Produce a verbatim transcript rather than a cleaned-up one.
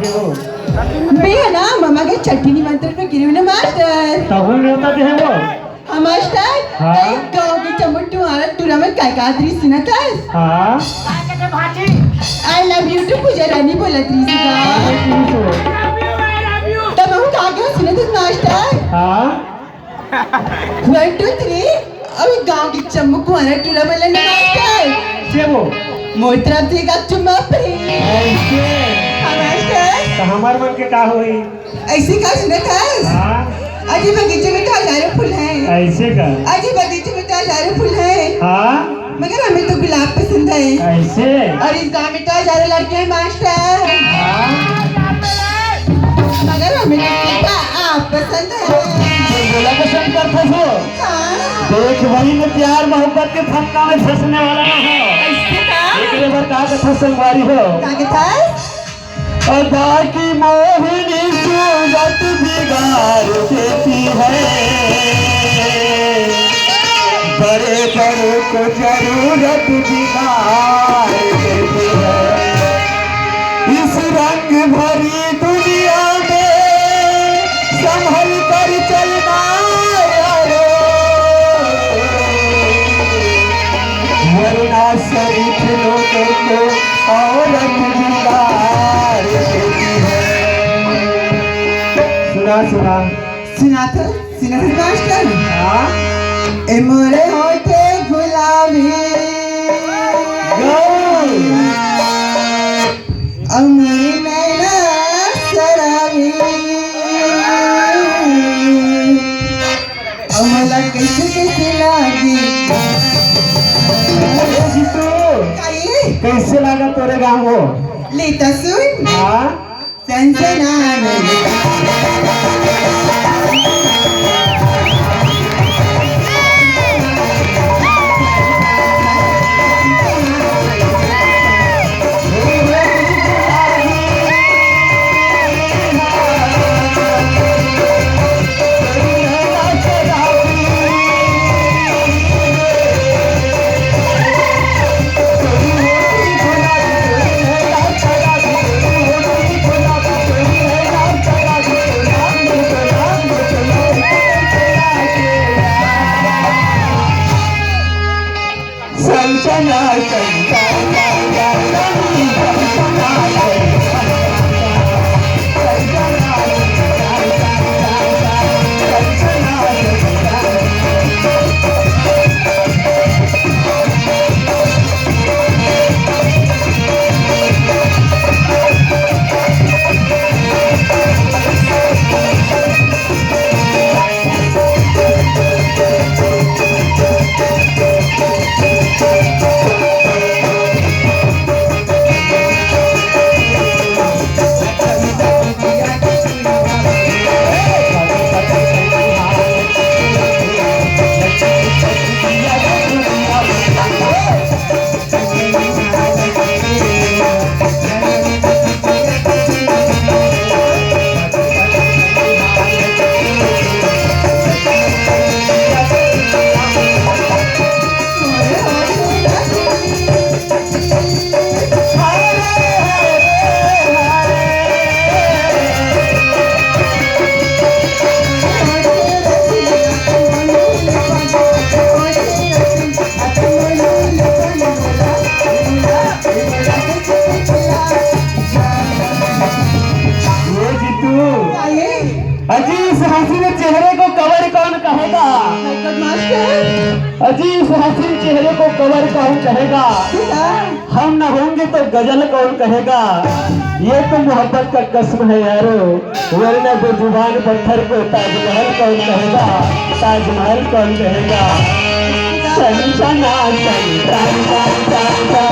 मैं ह ना ममा के छट्ठी निमंत्रण में गे रेहेंव ना मास्टर। तहूँ नेवता दे हे वो? हाँ मास्टर। हाँ? गाँव के चम्मू टुहारा टूरा मन काय काहत रिहिस सुनत हस? हाँ। I love you too पूजा रानी बोलत रिहिस का। अरे, ठीक हो। तब हम का के सुनत हस मास्टर? हाँ। One, two, three। अभी गाँव के चम्मू कुआरा टूरा मन ला नमस्कार। से वो। मोर तरफ से एक आध चुम्मा free। ऐसे। हाँ मास्टर। तो हमार मन के का होई? ऐसे का सुनत हस? हाँ। अजी बगीचे में तो हजारों फूल हैं। ऐसे का? अजी बगीचे में तो हजारों फूल हैं। हाँ। मगर हमें तो गुलाब पसंद है। ऐसे? और इस गांव में तो हजारों लड़के हैं मास्टर। हाँ। मगर हमें तो सीधा आप पसंद है। बोला पसंद करता हो? हाँ। देख भाई, मैं प्यार मोहब्बत के फंदा में फंसने वाला ना हो। ऐसे का? एक बार का कथा संगवारी हो। का कथा? अदा की मोहिनी सूरत बिगाड़ देती है, बड़े बड़ों को जरूरत बिगाड़ देती है। इस रंग भरी दुनिया में संभल कर चलना यारो, वरना शरीफ लोगों को औरत बिगाड़ देती है। सुना, सुना। सुना तो, सुना तो मास्टर। हाँ? ए मोरे होठे गुलाबी। गौ। अउ मोरे नैना शराबी। अउ मोला कइसे कइसे लागी। ए जीतू, काई? कइसे लागा तोरे गाँव हो? ले त सुन। हाँ? सनसनाना। ये जीतू, अजी, इस हसीन चेहरे को कवर कौन कहेगा? अजी, इस हसीन चेहरे को कवर कौन कहेगा? हम न होंगे तो गजल कौन कहेगा? ये तो मोहब्बत का कसम है यारो, वरना बेजुबान पत्थर को ताजमहल कौन कहेगा? ताजमहल कौन कहेगा? सनसना, सनसना, सनसना।